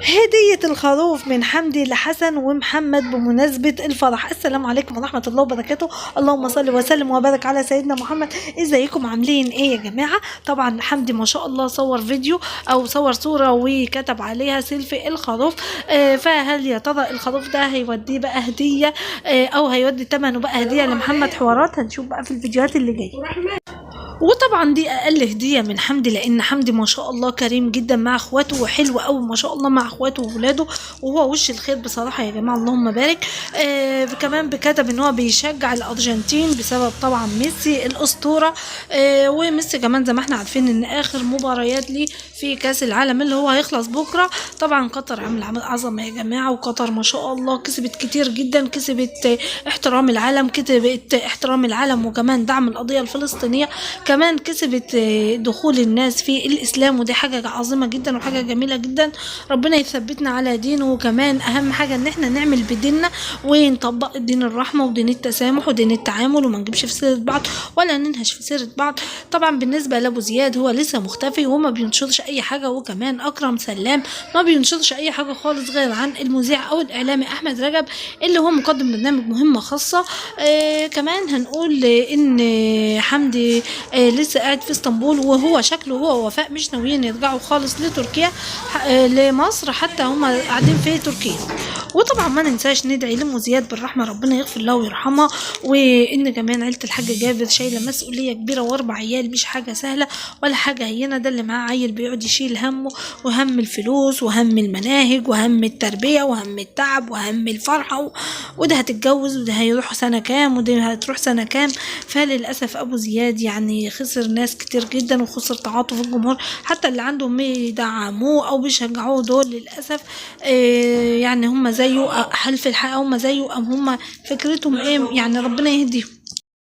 هدية الخروف من حمدي لحسن ومحمد بمناسبة الفرح. السلام عليكم ورحمة الله وبركاته، اللهم صل وسلم وبارك على سيدنا محمد. ازيكم عاملين ايه يا جماعة؟ طبعا حمدي ما شاء الله صور فيديو او صور صورة وكتب عليها سيلفي الخروف. فهل يا ترى الخروف ده هيوديه بقى هدية او هيودي ثمنه بقى هدية لمحمد حوارات؟ هنشوف بقى في الفيديوهات اللي جاية. وطبعا دي اقل هديه من حمدي، لان حمدي ما شاء الله كريم جدا مع اخواته وحلو قوي ما شاء الله مع اخواته وولاده، وهو وش الخير بصراحة يا جماعة، اللهم بارك. كمان بكتب ان هو بيشجع الارجنتين بسبب طبعا ميسي الاسطورة. وميسي كمان زي ما احنا عارفين ان اخر مباريات ليه في كاس العالم اللي هو هيخلص بكره. طبعا قطر عامل عمل عظمه يا جماعة، وقطر ما شاء الله كسبت كتير جدا، كسبت احترام العالم، كسبت احترام العالم وكمان دعم القضية الفلسطينية، كمان كسبت دخول الناس في الإسلام، ودي حاجة عظيمة جدا وحاجة جميلة جدا. ربنا يثبتنا على دينه، وكمان أهم حاجة إن احنا نعمل بديننا ونطبق دين الرحمة ودين التسامح ودين التعامل، وما نجيبش في سيرة بعض ولا ننهش في سيرة بعض. طبعا بالنسبة لأبو زياد هو لسه مختفي وما بينشرش أي حاجة، وكمان أكرم سلام ما بينشرش أي حاجة خالص غير عن المذيع أو الإعلامي أحمد رجب اللي هو مقدم برنامج مهمة خاصة. كمان هنقول إن حمدي لسه قاعد في اسطنبول، وهو شكله هو ووفاء مش ناويين يرجعوا خالص لتركيا، لمصر، حتى هما قاعدين في تركيا. وطبعا ما ننساش ندعي لأم زياد بالرحمة، ربنا يغفر له ويرحمها، وان كمان عيلة الحاج جابر شايلة مسؤولية كبيرة واربع عيال مش حاجة سهلة ولا حاجة هينة. ده اللي معاه عيل بيقعد يشيل همه وهم الفلوس وهم المناهج وهم التربية وهم التعب وهم الفرحة، وده هتتجوز وده هيروح سنة كام وده هتروح سنة كام. فللأسف أبو زياد يعني خسر ناس كتير جدا، وخسر تعاطف الجمهور، حتى اللي عندهم بيدعموه أو بيشجعوه دول للأسف يعني هم زيه، هل في الحقيقة هم زيه أم هم فكرتهم إيه؟ يعني ربنا يهديهم.